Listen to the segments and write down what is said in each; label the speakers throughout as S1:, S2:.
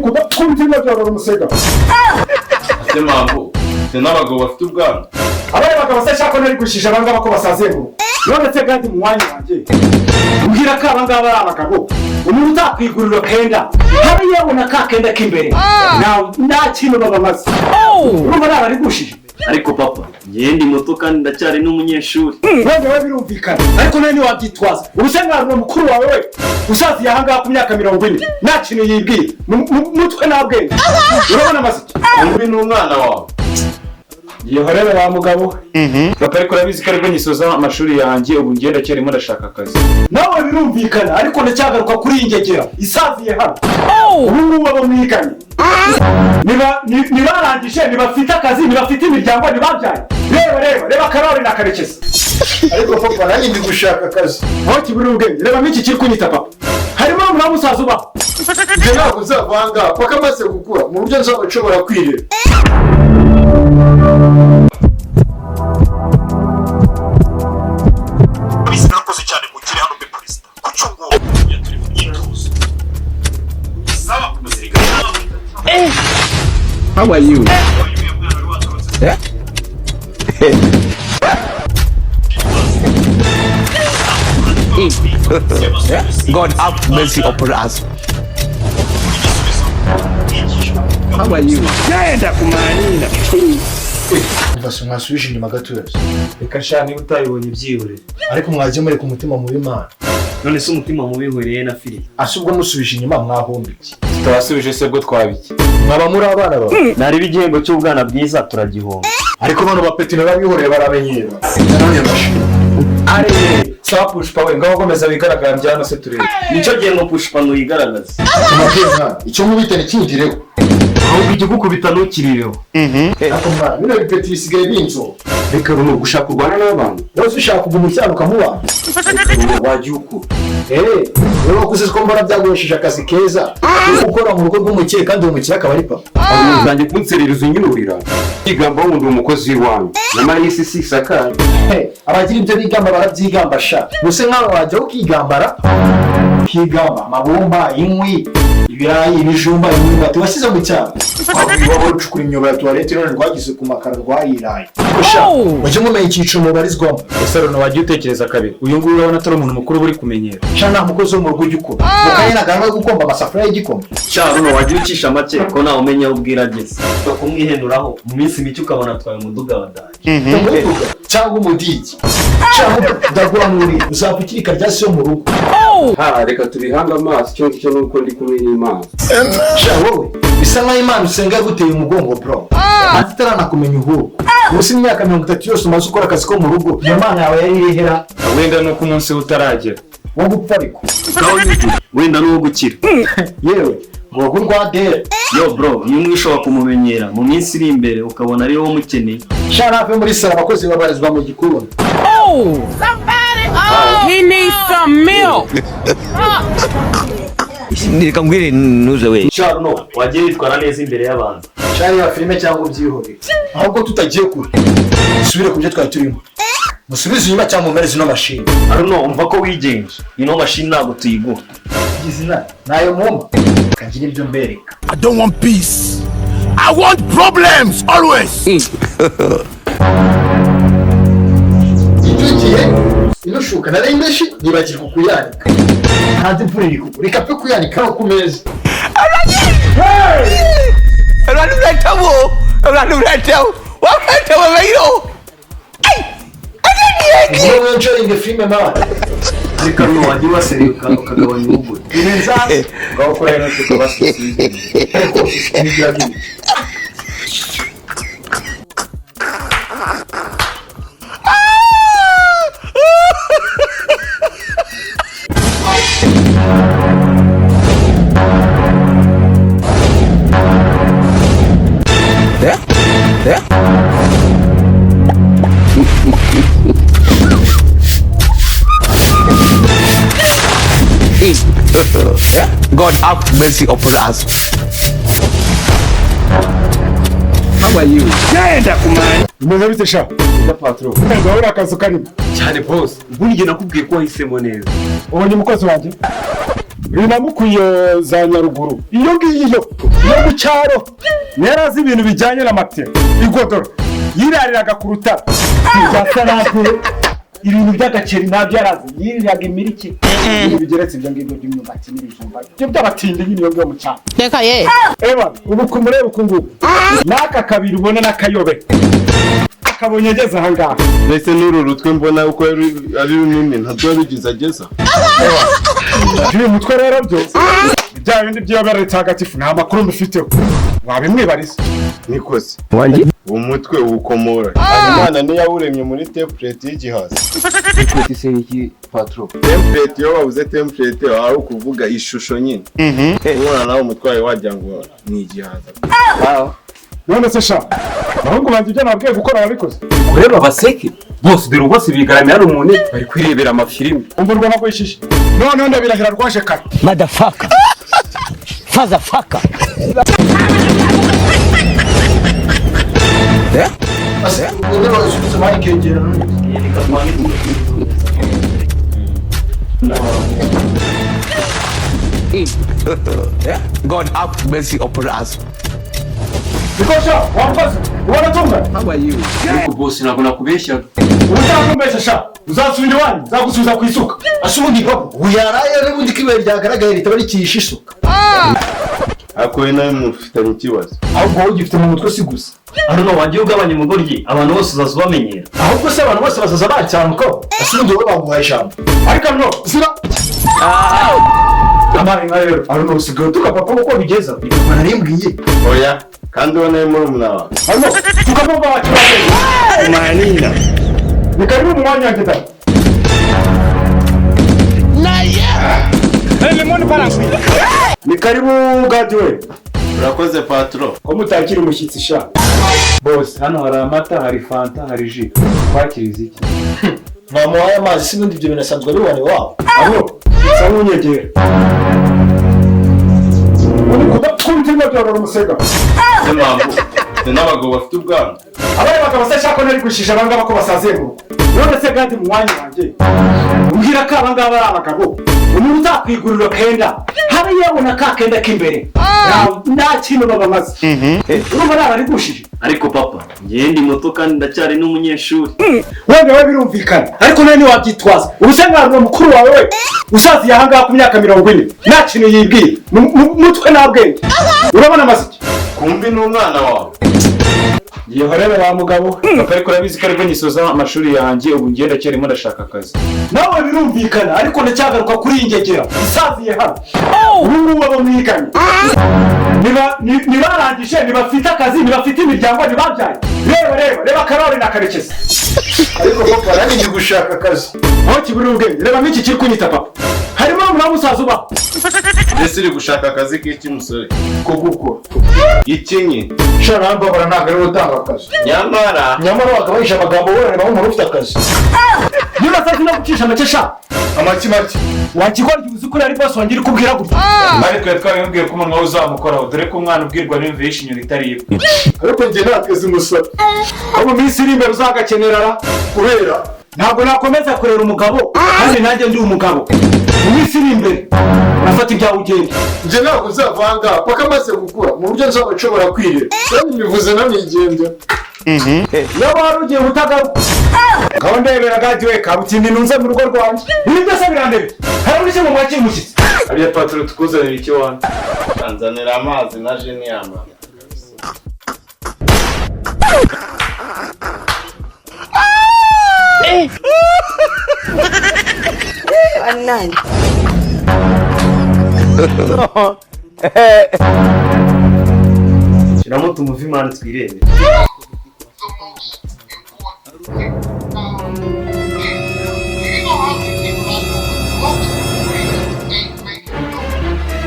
S1: Kuda kubita byaba umusega.
S2: Ese mambo, se n'abagabo bafite ubwanwa.
S1: Abari bagabo se shako nari gushisha abangaba ko basaziye ngo. None se gadi mu mwanya wanjye. Mbwira ko abangaba ari abagabo. Umuntu utakwigurira kenda. Habe yabona ka kenda k'imbere. Nta kintu babamaze. Urumva nararigushije.
S3: Ariko papa, njye ndi muto kandi ndacyari n'umunyeshuri.
S1: Wenda we birumvikana ariko nawe ntiwabyitwaza. Ubu se mwana mukuru wawe we usaziye aha ngaha ku myaka 40 nta kintu yibwira mutwe nta bwenge. Urabona amaziki?
S2: Uyu ni umwana wawe.
S1: Yehorere wa mugabo.
S4: Papa ariko urabizi ko aribwo ngisoza amashuri yanjye ubu ngenda ndacyarimo ndashaka akazi.
S1: Nawe birumvikana ariko ndacyagaruka kuri iyi ngegera isaziye hano. Ubu ngubu abo mwiganye ntibarangije, ntibafite akazi, ntibafite imiryango, ntibabyaye. Reba reba reba Karori na Karekezi.
S5: Ariko papa nanjye ndi gushaka akazi.
S1: Aho kibura ubwenge reba nk'iki kiri kunyita papa. Harimo umuntu w'umusaza ubaho.
S5: Ibyo ntabwo nzavanga paka amaze gukura mu buryo nzaba nshobora kwirera.
S6: Murakoze cyane mugire hano mbe perezida ku cyungo turi mu myitozo saba ku musirikare.
S7: How are you? Yeah? God have mercy upon us. How are you? Genda kumanina.
S5: Umva mwasubije inyuma gatoya.
S4: Reka sha niba utayibonye byihorere.
S5: Ariko mwagiye mureka umutima mubi Imana.
S3: None se umutima mubi uhuriye na filime?
S5: Ase ubwo musubije inyuma mwahomba iki?
S4: Tutabasubije se bwo twabiki?
S5: Mwaba muri abana bawe.
S3: Nareba igihembo cy'ubwana bwiza turagihomba.
S5: Ariko bano bapeti nababihoreye baramenyera. Nanone mashini.
S4: Are sawa Pushipa we ngaho komeza wigaragambye hano se turebe.
S3: Nicyo gihe ngo Pushipa ntuyigaragaze.
S5: Mwana, icyo nkubita ntikingireho.
S3: Ahubwo igikukubita ntukirireho.
S5: Ariko mwana, bino bipeti bisigaye binzoba.
S7: Reka runo gushaka urwana n'abantu.
S5: Wese ushaka kuguma ucyana ukamubana.
S7: Wajya ukura.
S5: Wowe wakuze ko mbona byaguhesheje akazi keza. Gukora mu rugo rw'umukire kandi uwo mukire akaba ari papa.
S7: Uzanjye kunserereza unyurira. Yigamba wundi umukozi w'iwanyu. Nyamara iyi si si isakaye.
S5: Abagira ibyo bigamba barabyigamba sha. Ubuse nkawe wajya ukigambara. Ukigamba amabumba, inkwi, ibirayi, ibijumba, imyumbati wasize mu cyaro. Waba ucukura imyobo ya tuwarete none rwagize ku makaro rwayiraye. Sha, mujye mumenya icyiciro mubarizwamo.
S4: Ese Runo wajya utekereza kabiri. Uyu nguyu urabona atari umuntu mukuru uri kumenyera.
S5: Sha nta mukozi wo mu rugo ujya ukora. Mukanya naganga gukomba amasafuriya y'igikoma.
S3: Sha Runo wajya ucisha make ko nawe umenya aho ubwira ageze. Kumwihenuraho mu minsi mike ukabona atwaye umuduga wa danje.
S5: Umuduga cyangwa umudigi. Sha ndaguhanuriye uzapfa ukirika rya si yo mu rugo.
S7: Ha reka tubihange amaso icyo ngicyo nuko ndi kumwe n'Imana.
S5: Sha wowe bisa nkaho Imana usenga yaguteye umugongo bro. Ati itaranakumenya uhubwo. Ubu imyaka 30 yose umaze ukora akazi ko mu rugo iyo Mana yawe yari irihera.
S4: Wenda nuko umunsi we utaragera.
S5: Wo gupfa ariko.
S3: Wenda n'uwo gukira.
S5: Yewe ngo rwa dere.
S3: Yo bro, iyo umwe ushobora kumumenyera mu minsi iri imbere ukabona ari wowe umukeneye.
S5: Sha nave muri sala abakozi babarizwa mu gikoni.
S8: He needs some milk.
S9: Reka ngwire ntuze we.
S3: Sha Runo wagiye witwara neza imbere y'abantu.
S5: Sha reba filime cyangwa ubyihorere. Ahubwo tutagiye kure. Dusubire ku byo twari turimo. Musubize inyuma cyangwa mumere zino mashini.
S3: Runo umva ko wigenje. Ino mashini ntabwo tuyiguha.
S5: Izina nayo mumpa. Kagira ibyo mbereka.
S6: I don't want peace. I want problems always.
S5: Icyo gihe ino shuka nari menshi nibagirwa kuyanika. Hanze imvura iri kugwa. Reka pe kuyanika aho ku meza. Ubwo mwenjoyinge filime mwana.
S3: Reka Runo wajya ubaseruka ukagabanya ubugure.
S4: Ngaho kora hano tukabasubiza.
S5: Nigira bibiri.
S9: God have mercy upon us.
S7: How are you?
S1: Genda kumanya. Bimeze bite sha?
S7: Patro.
S1: Ndabona akazu karimo.
S7: Cyane boss. Ubundi njye nakubwiye ko wahisemo neza.
S1: Ubonye umukozi wanjye? Uyu namukwiye za Nyaruguru. Iyo ngiyo. Mu cyaro yari azi ibintu bijyanye na matera, igodoro yirariraga ku rutara bya salade, ibintu by'agaceri ntabyo yarazi, yiriraga imiriki, ibintu bigeretse ibyo ngibyo by'imyumbati n'ibijumba, ibyo by'abatindi nyine, iyo byo mu cyaro.
S8: Reka ye.
S1: Eba ubu kumureba uku nguku n'aka kabiri ubona n'akayobe akabonye ageze aha ngaha.
S2: Mbese n'uru rutwe mbona uko ari runini, ntabwo yabigize ageza.
S1: By'uyu mutwe rero byo bya bindi by'iyobera ritagatifu, nta makuru mbifiteho, wabimwibariza.
S2: Nikoze uwo mutwe uwukomora Imana ntiyawuremye muri template y'igihaza.
S7: Template se iki, patro?
S2: Template, iyo bavuze template baba ari ukuvuga ishusho nyine. Umwana nawe umutwaye wagira ngo ni igihaza.
S1: None se sha, abahungu banjye ibyo nababwiye gukora babikoze?
S7: Ureba baseke bose, dore bose bigaramira hano mu ntebe bari kwirebera amafilimi.
S1: Umva urwo nagwishishe, noneho ndabirahira rwaje kare.
S9: Motherfucker. Fatherfucker.
S5: Undi basubiza bakegera.
S3: Reka twange.
S9: God have mercy upon us.
S1: Niko sha, wamukoze ubona tungana.
S9: How are you?
S7: Ariko bose ntabwo nakubeshyaga.
S1: Utakumbesha sha, uzasubira iwanyu, nzagusubiza ku isuka.
S5: Ase ubundi papa ubu yaraye n'ubundi ko ibuye ryagaragaye ritaba rikiyisha isuka?
S2: Ariko we nawe mufitanye ikibazo.
S5: Ahubwo wowe ugifite mu mutwe si gusa.
S3: Hano wagiye ugabanya umugoryi, abantu bose uzaza ubamenyera.
S5: Ahubwo se abantu bose bazaza bacyanko? Ase ubundi wowe baguhaye ijambo?
S1: Ariko no
S5: zira.
S1: Amazi nka rero Arno, usigaye utuka papa uko bigeza.
S5: Papa narimbwiye.
S2: Oya, kandi ubona ari murumuna wawe.
S1: Arno, tuka papa wacu.
S2: Manina.
S1: Ni karibu mu mwanya wanjye da. Ni karibu gadi we.
S2: Urakoze, patro.
S1: Ko mutakira umushyitsi sha?
S4: Bose, hano hari amata, hari fanta, hari ji, twakiriza iki?
S5: Mwamuhaye amazi si n'ubundi ibyo bintu asanzwe abibona iwabo.
S1: Arno, sa nk'unyegera uri kudakumva byorora umusega.
S2: Ese mpamvu ni n'abagabo bafite ubwanwa?
S1: Abari bagabo se shako nari gushisha abangaba ko basaziye mu rugo? None se gadi mu mwanya wanjye, umbwira ko abangaba ari abagabo? Umuntu utakwigurira kenda habe yewe na ka kenda k'imbere, nta kintu babamaze, urumva nabari gushije.
S3: Ariko papa, njyewe ndi muto kandi ndacyari n'umunyeshuri.
S1: Wenda we birumvikana, ariko nawe ntiwabyitwaza. Ubu se mwana mukuru wawe we usaziye ahangaha ku myaka 40 nta kintu yibwiye mu mutwe, nta bwenge, urabona amaziki?
S2: Kumbi n'umwana wawe.
S4: Yehorebe wa mugabo. Papa, ariko urabizi ko aribwo ngisoza amashuri yanjye, ubu ngenda cyarimo ndashaka akazi.
S1: Nawe birumvikana, ariko ndacyagaruka kuri iyi ngegera isaziye hano ubu ngubu. Abo mwiganye ntibarangije, ntibafite akazi, ntibafite imiryango, ntibabyaye. Reba, reba, reba Karori na Karekezi.
S5: Ariko papa nanjye ndi gushaka akazi.
S1: Aho kiburira ubwenge, reba nk'iki kiri kunyita papa, harimo umwana musaza ubaho.
S2: Mbese uri gushaka akazi k'iki, musore?
S5: Ko gukora.
S2: Iki nyine.
S5: Sha nambabara, ntabwo ariwe utanga akazi.
S2: Nyamara
S5: Nyamara wakabahisha amagambo worareba nk'umuntu ufite akazi.
S1: Niba sazi no gucisha make sha.
S5: Amaki make.
S1: Wakikora uzi ko ari boss wanjye uri kubwira gutya?
S4: Ariko twari twabimubwiye ko umunwa we uzamukoraho, dore ko umwana ubwirwa n'imvi yishinyura itaribwa.
S5: Ariko njye nateze umusoro.
S1: Ko mu minsi iri imbere uzagakenera ra.
S5: Kubera?
S1: Ntabwo nakomeza kurera umugabo kandi nanjye ndi umugabo. Mu minsi iri imbere urafata ibyawe ugenda.
S5: Njye ntabwo nzavanga paka amaze gukura mu buryo nzaba nshobora kwirera, kandi mbivuze nanigendera.
S1: Niba wari ugiye utagaruka, ngaho ndebera gadi we, kabutindi nunze mu rugo rwanjye, ibi byose birandebe. Hari undi mu mwakira umushyitsi?
S4: Ariya patro, tukuzanira iki wanjye?
S2: Anzanira amazi na jeni y'amata.
S3: Shyiramo tumuve imana twirebere.
S6: The most important thing. Now, do you know how many people I know with multiple degrees ain't making no money?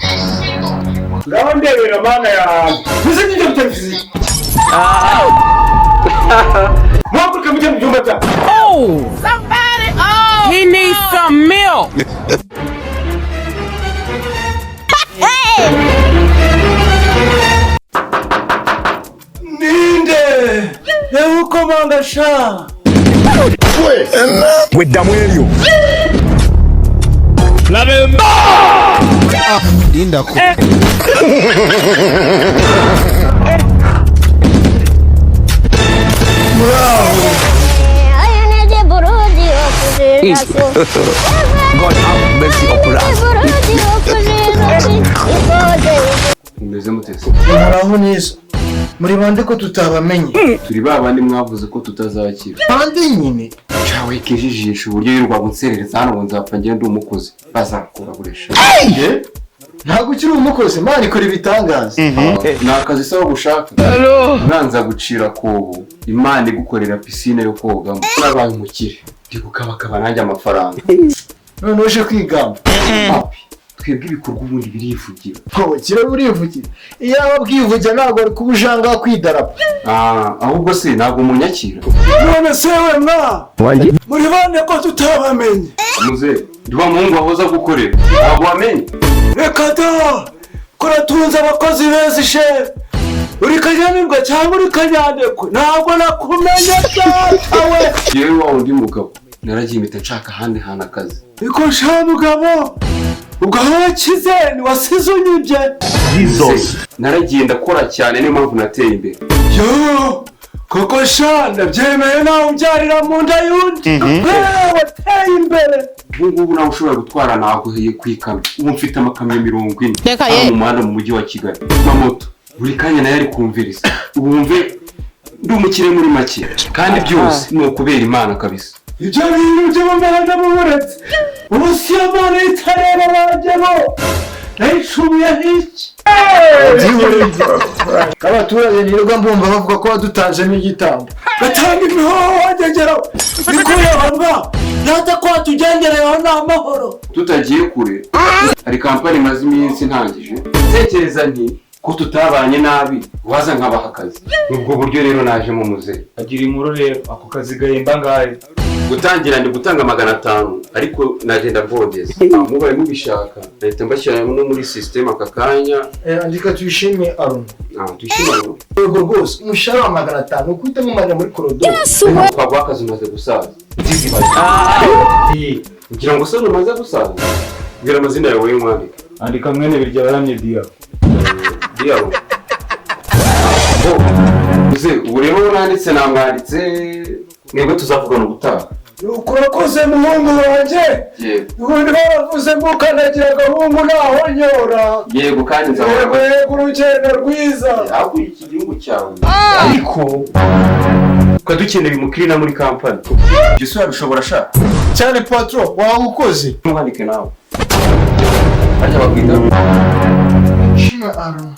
S6: These single people
S1: Ngaho ndebera, mana yawe, uzi n'ibyo televiziyo. Muhaguruke mujye mu byumba byanyu.
S8: Somebody. Oh. He needs some milk. Hey.
S1: Ninde reba ukomanga sha?
S9: With Damuelio.
S10: Lindako.
S9: God have mercy upon us.
S7: Mumeze mutese?
S5: Muraho neza. Muri bande ko tutabamenye?
S7: Turi ba bandi mwavuze ko tutazakira.
S5: Bande nyine.
S7: Cawe kijijisha uburyo yirirwa gunserereza hano ngo nzapfa ngende umukozi bazakura buresha.
S5: Ntabwo ukiri umukozi, Imana ikora ibitangaza.
S7: Ni akazi saba gushaka. Mwanza gucira kobo, Imana igukorera pisine yo kogamo. Nabaye umukire, ndi gukabakaba nanjye amafaranga.
S5: None uje kwigamba?
S7: Papi, twebwe ibikorwa ubundi birivugira.
S5: Kira burivugira. Iyaba bwivugira ntabwo ari kuba ujanga kwidarapo.
S7: Ahubwo se ntabwo umunyakira.
S1: None se we mwa muri bande ko tutabamenye?
S7: Muze, ndi wa muhungu wahoza gukorera. Ntabwo wamenye?
S1: Reka da! Kuratunze abakozi beza she! Uri kanyamibwa cyangwa uri kanyandekwe? Ntabwo nakumenya data we!
S7: Yewe wa undi mugabo, naragiye impita nshaka ahandi hantu akazi.
S1: Niko sha mugabo! Ubwo aho wakize ntiwasize unyibye!
S7: Jesus! Naragiye ndakora cyane niyo mpamvu nateye imbere.
S1: Yo! Koko sha ndabyemeye nawe umbyarira mu nda y'undi! Wewe wateye imbere!
S7: Ubu ngubu nawe ushobora gutwara naguheye ku ikamyo. Ubu mfite amakamyo 40
S8: Reka ye.
S7: mu muhanda mu mujyi wa Kigali. Amamoto buri kanya nayo ari kumviriza. Ubu wumve ndi umukire muri make. Kandi byose ni ukubera Imana kabisa.
S1: Ibyo bintu byo mu muhanda muburetse! Ubu si yo Mana itareba banjye bo! Nayicumuyeho iki?
S5: Abaturage nirirwa mbumva bavuga ko wadutanzemo igitambo.
S1: Batanga imihoho wagegeraho! Niko yabambwa! Data ko watugendereyeho ni amahoro!
S7: Tutagiye kure, hari kampani imaze iminsi ntangije. Ntekereza nti ko tutabanye nabi waza nkabaha akazi. Ubwo buryo rero naje mu muzehe.
S4: Agira inkuru rero, ako kazi gahemba ngahe?
S7: Gutangira ndi gutanga 500 ariko nagenda bogeza. Mubaye mubishaka nahita mbashyira no muri system aka kanya.
S5: Andika Tuyishime Aruna.
S7: Tuyishime Aruna.
S5: Yego rwose, umushahara wa 500 ukuhita mumarira muri korodoro.
S7: Twagwa akazi umaze gusaza. Ngira ngo se umaze gusaza. Mbwira amazina yawe y'umwandika.
S4: Andika mwene birya baramye Diabo.
S7: Diabo. Uze, ubu rero nanditse namwanditse mwebwe tuzavugana ubutaha.
S1: Urakoze muhungu wanjye. Ubundi baravuze ngo ukanagira agahungu naho nyora.
S7: Yego kandi nzahora.
S1: Yego yego urugendo rwiza.
S7: Ahubwo iki gihugu cyawe. Ariko ukadukenera umukiriya muri kampani. Ibyo se wabishobora sha?
S5: Cyane patro, waba ukoze.
S7: Ntuhandike nawe. Harya bakwita
S5: Shima Aruna.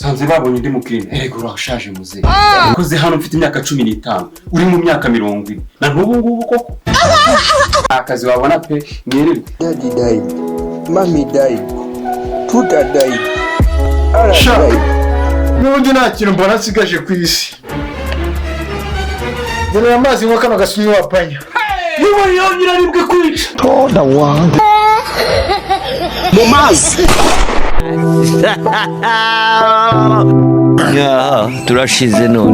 S7: Nsanze babonye undi mukiriya. Erega urashaje muzehe. Ukoze hano mfite imyaka 15, uri mu myaka 40. Na n'ubu ngubu koko. Akazi wabona pe, mwirirwe.
S10: Daddy died. Mommy died. Tuta died. Ara died.
S5: N'ubundi nta kintu mbona nsigaje ku isi. Ngenera amazi nko kano gasunya wapanya.
S1: Niba yongera aribwe kwica.
S10: Toda wangu.
S9: Mu mazi. Turashize none.